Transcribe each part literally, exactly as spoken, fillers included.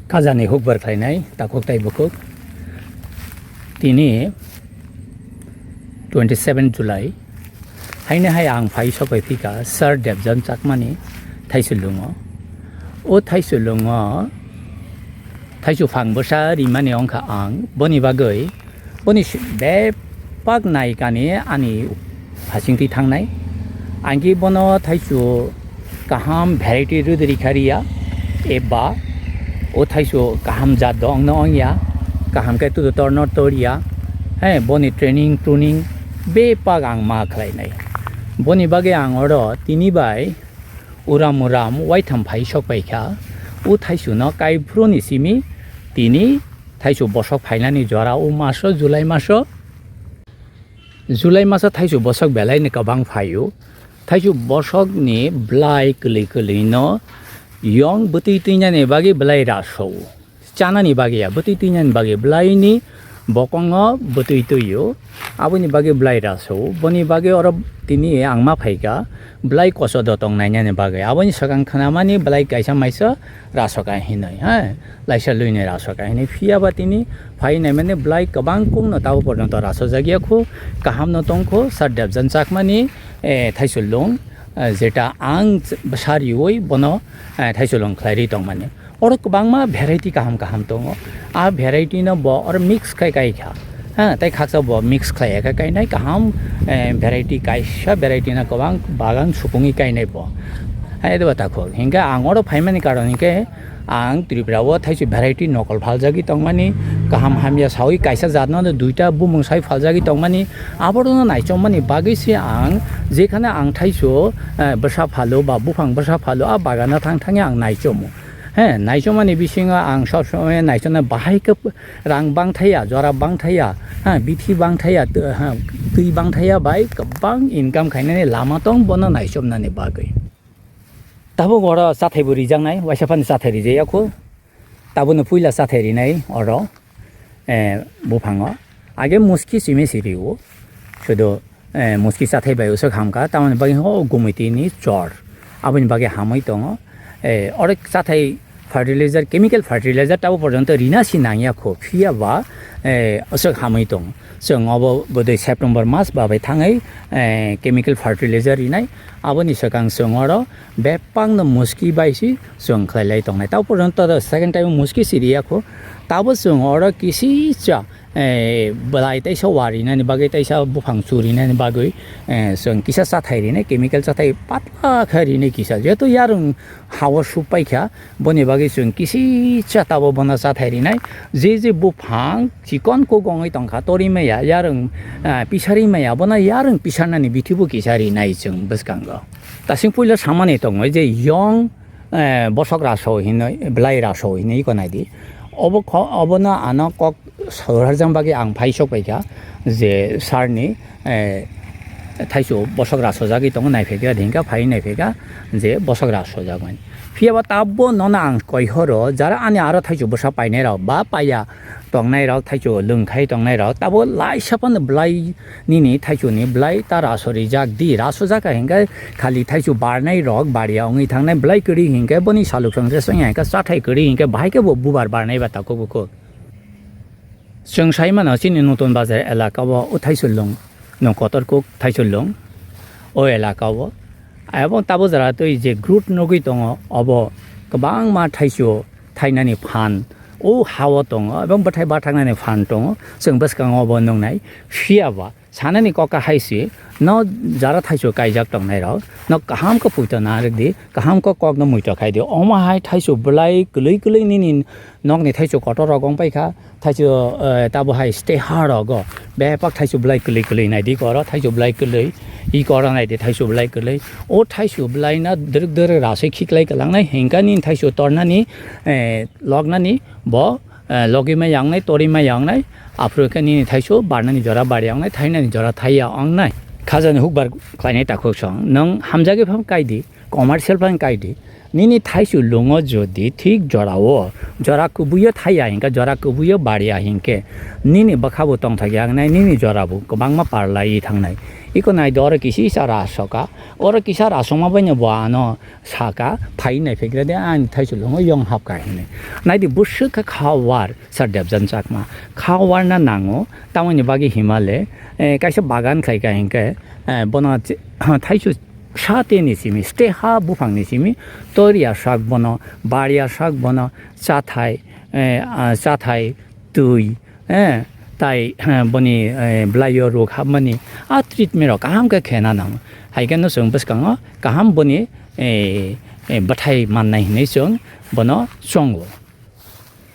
Khajani hukbar khlainai takhuk tai bukhuk. Tini twenty seven July. Haino hai ang phai sok bai phika Sir Debjan Chakmani thaichulungo. O thaichulungo thaichu phang bwsa rimani wngkha ang. Boni bagwi boni si-, bepak naikani ani phasingtwi thangnai. Ang khe bono thaichu kaham variety rwdwrwi kha riya, eba o thaichu kaham jat do wngno wngya, kaham khe tudo torno toriya, he, boni training, pruning bepak ang ma khlainai. Boni bagwi ang oro tini bai uram uram waitham phai sok pai kha. O thaichuno kaiphuru ni simi tini thaichu bosok phainani jora o maso, July maso. July maso thaichu bosok belai ni kwbang phaio. Thaichu bosok ni bwlai kwlwi kwlwi no yong bwtwi twinani bagwi bwlai raso. Chanani bagwi ya, bwtwi twinani bagwi bwlai ni bokongo bwtwi twio. Aboni bagwi bwlai raso. Boni bagwi oro tini ang ma phaikha bwlai koso dotong nainani bagwi. Aboni swkang khnamani bwlai kaisa maisa rasoka hinwi, ha, laisa luinai rasoka hinwi. Phiya ba tini phai naimani bwlai kwbang kungno tabo porjonto rasojak ya khu, kaham no tong khu, Sir Debjan Chakmani, eh, thaichulung, eh, jeta ang bwsa riwi bono, eh, thaichulung khlai ri tongmani. Oro kwbangma variety kaham kaham tongo. A variety no bo oro mix khai kai kha. Ha, tei khaksa bo mix khlai ya khe kainai kaham, eh, variety kaisa variety no kwbang bagan supungwi kainai bo. Hai de bata kho. Hinkhe ang oro phaimani karon hinkhe ang Tripura o thaichu variety nokol phaljagwi tongmani kaham hamya sawi kaisa jatno duita bumung sai phaljagwi tongmani abono naichomani bagwi se ang jekhane ang thaichu, eh, bwsa phalo ba buphang bwsa phalo a bagana thang thangwi ang naichomo. He, naichomani bisingo ang sob somoi naichomna bahai khe rang bangthaya, jora bangthaya, ha, bithi bangthaya, tw-, ha, twi bangthaya bai kwbang income khainani lama tong bono naichomnani bagwi. Tabuk oro chathai bo rijaknai, waisa phano chathai rijaya kho. Tabukno puila chathai rinai oro, eh, buphango. Age muski simi si rio. Sudo, eh, muski chathai bai usuk hamkha, tamoni bagwi ho gumui tini chor. Aboni bagwi hamwi tongo. Eh, oro chathai fertilizer, chemical fertilizer tabo porjonto rina si nangya kho, phiya ba, eh, aswk hamwi tong. Chwng obo bwdwi September mas ba bai thangwi, eh, chemical fertilizer rinai. Aboni swkang chwng oro bebakno muski bai si chwng khlai lai tongnai. Tabo porjonto second time muski si riya kho. Tabo chwng oro kisi cha, eh, bwlai teisa wa rinani bagwi, teisa buphang chu rinani bagwi, eh, chwng kisa chathai rinai, chemical chathai patla khe rinai kisa. Jehetu yarwng ha-o sup paikha, boni bagwi chwng kisi cha tabo bono chathai rinai. Je je buphang chikon kuk wngwi tongkha, tori maya, yarwng, eh, pisari maya, bono yarwng pisarnani bithi bo kisa rinai chwng bwskango. Tasing puila samani tongo je yong, eh, bosok raso hinwi, bwlai raso hinwi iko naidi. Obo kho-, obono ano kok sorarjang bagwi ang phai sok paikha je sir ni, eh, thaichu bosok rasojagwi tongo, naiphaikha, hinkha phai naiphaikha je bosok rasojak mani. Phiya ba tabbo nono ang koi horo, jara ani aro thaichu bwsa painai rok ba paiya tongnai rok, thaichu lwngkhai tongnai rok, tabo laisa phano bwlai nini thaichuni bwlai ta raso rijak di, raso jaka hinkhe khali thaichu barnai rok bariya wngwi thangnai, bwlai kwrwi hinkhe boni saluk songse swngya hinkhe chathai kwrwi hinkhe bahai khe bo bubar barnai ba takhuk bukhuk. Chwng sai mano chini Nutun Bazar elaka o, o thaichulung, nwng kotor kuk thaichulung o elaka o. Abo tabo jora twi je grut nugwi tongo, obo kwbangma thaichu thainani phan o ha-o tongo, ebong bwthai bathaknani phan tongo, chwng bwskango obo nuknai. Phiya ba sanani kok kahai se, no jara thaichu kaijak tongnai rok, no kaham khe puito narwk di, kaham khe kokno muitok khai di. Omo hai thaichu bwlai kwlwi kwlwi nini nokni thaichu kotor rok wng paikha, thaichu, eh, tabo hai stay ha rogo bebak thaichu bwlai kwlwi kwlwi nai di koro, thaichu bwlai kwlwi, i koro nai di thaichu bwlai kwlwi. O thaichu bwlai no dwrwk dwrwk raswi khiklai kwlangnai, hinkhe nini thaichu tornani, eh, loknani bo, eh, logwi ma yangnai, tori ma yangnai, aphuru khe nini thaichu barnani jora bari yangnai, thainani jora thai ya wngnai. Khajani hukbar khlainai takhuk song, nwng hamjagwi phano kai di, commercial phano kai di, Nini thaisu lungo jodi thik jorao, jora kubuio thaiya hinkhe, jora kubuio baria hinkhe, nini bwkhabo tongthokya wngnai, nini jorabo kwbangma parlaiwi thangnai. Iko naidi oro kisa rasoka, oro kisa rasokma baino bo ano saka, "Phai nai phaikradi, ani thaisu lungo yong hapka," hinwi. Naidi bwswk kha khawar Sir Debjan Chakma. Khawarna nango, tamoni bagwi himale, eh, kaisa bagan khlaika hinkhe, eh, bono thaisu sate ni simi, ste ha buphang ni simi, tor ya sak bono, bar ya sak bono, chathai, eh, ah, chathai, twi, eh, tai, eh, boni, eh, bwlaio rok hapmani, a treatment rok kaham khe khena nango. Hai khe no chwng bwskango kaham boni, eh, eh, bwthai mannai hinwi chwng bono chongo.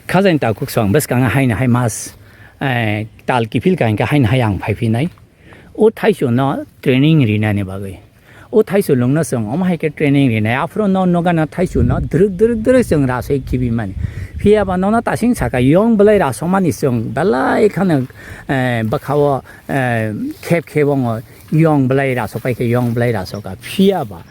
Khajani takhuk chwng bwskango haino hai mas, eh, tal kiphil ka hinkhe haino hai ang phai phinai. O thaisu no training rinani bagwi. O thaisu lungno chwng omo hai khe training rinai. Aphuru no noga no thaisu no drwk drwk drwk chwng rasoi khibi mani. Phiya ba nono tasing saka yong bwlai rasomani chwng belai khano, eh, bwkhao, eh, khep khep ongo yong bwlai rasopai khe yong bwlai rasoka. Phiya ba,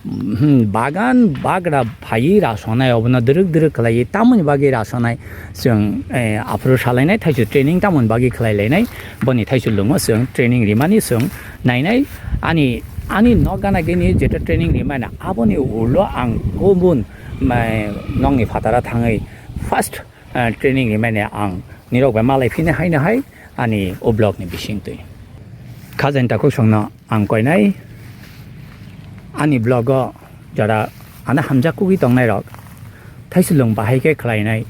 hmm, bagan bagra phaiwi rasonai obono drwk drwk khlaiwi tamoni bagwi rasonai. Chwng, eh, aphuru salainai thaisu training tamoni bagwi khlai lainai, boni thaisu lungo chwng training rimani chwng nainai. Ani, ani nok gana gini jeto training rimani aboni ulo ang kubun, mai, nokni phataro thangwi first, eh, training rimani ang nirok bai malai phini haino hai ani o vlog ni bisingtwi. Khajani takhuk songno ang koinai ani vlog o jora ano hamjak kugwi tongnai rok thaisulung bahai khe khlainai,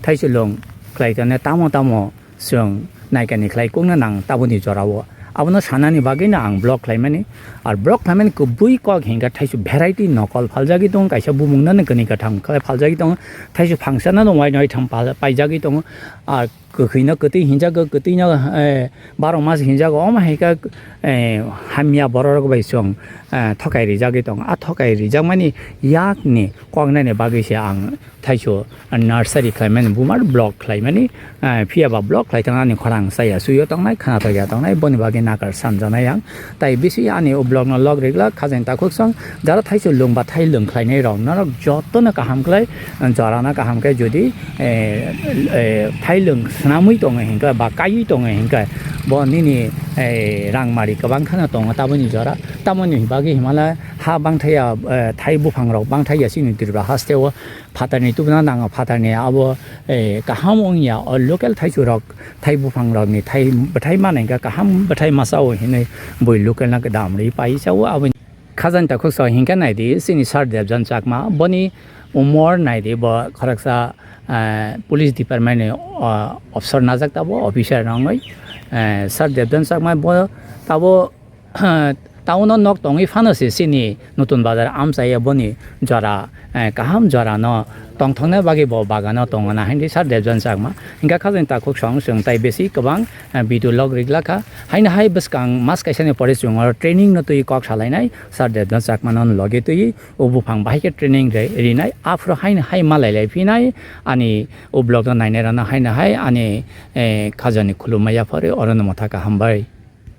thaisulung khlai tongnai tamo tamo chwng naikani khlai kukna nang taboni jorao. Abono sanani bagwino ang vlog khlaimani. Ar vlog khlaimani kubui kok hinkhe thaisu variety nokol phaljagwi tongo, kaisa bumungno nokni kwthang khe phaljagwi tongo, thaisu phangsano wainwi thang pal-, paijagwi tongo. Ar kwkhwino kwtwi hinjago, kwtwino, eh, baro mas hinjago, omo hai khe, eh, hamya bororok bai chwng, eh, thokai rijagwi tongo. A thokai rijakmani yakni koknaini bagwi se ang thaisu nursery khlaimani, bumar vlog khlaimani, eh, phiya ba vlog khlai thangna ani khorang chaya suyo tongnai, khana thokya tongnai, boni bagwi nakar sanjanai ang. Tai bisi ani o vlog no log rigla khajani takhuk song, jara thaisu lung ba thai lung khlainai rok norok jotono kaham khlai, jorano kaham khe jodi, eh, eh, thai lung swnamwi tongo hinkhe ba kaiwi tongo hinkhe bo nini, eh, rang mari kwbang kheno tongo taboni jora. Tamoni bagwi himala ha bangthaya, eh, thai buphang rok bangthaya chini Tripura haste o phatarni tubuna nango, phatarni abo, eh, kaham wngya o local thaisu rok. Thai buphang rokni thai bwthai manai kha kaham bwthai masa o hinwi bui local no dam ri pai sa o abo. Khajani takhuk song hinkhe naidi chini Sir Debjan Chakma boni umor naidi bo khoroksa, eh, police department ni, ah, officer najak tabo officer wngwi, eh, Sir Debjan Chakma bo tabo town o nok tongwi phano se chini Nutun Bazar amchai boni jora, eh, kaham jora no tongthokna bagwi bo bagano tongo na hindi Sir Debjan Chakma. Hinkhe khajani takhuk song chwng tai besi kwbang, eh, video log rigla kha. Haino hai bwskang mas kaisani pore chwng oro training no twi kok salainai Sir Debjan Chakma no loge twi o buphang bahai khe training re-, rinai. Aphuru haino hai malai lai phinai ani o vlog no nainai rano haino hai ani, eh, khajani khulumma yaphari oro no motha kaham bai.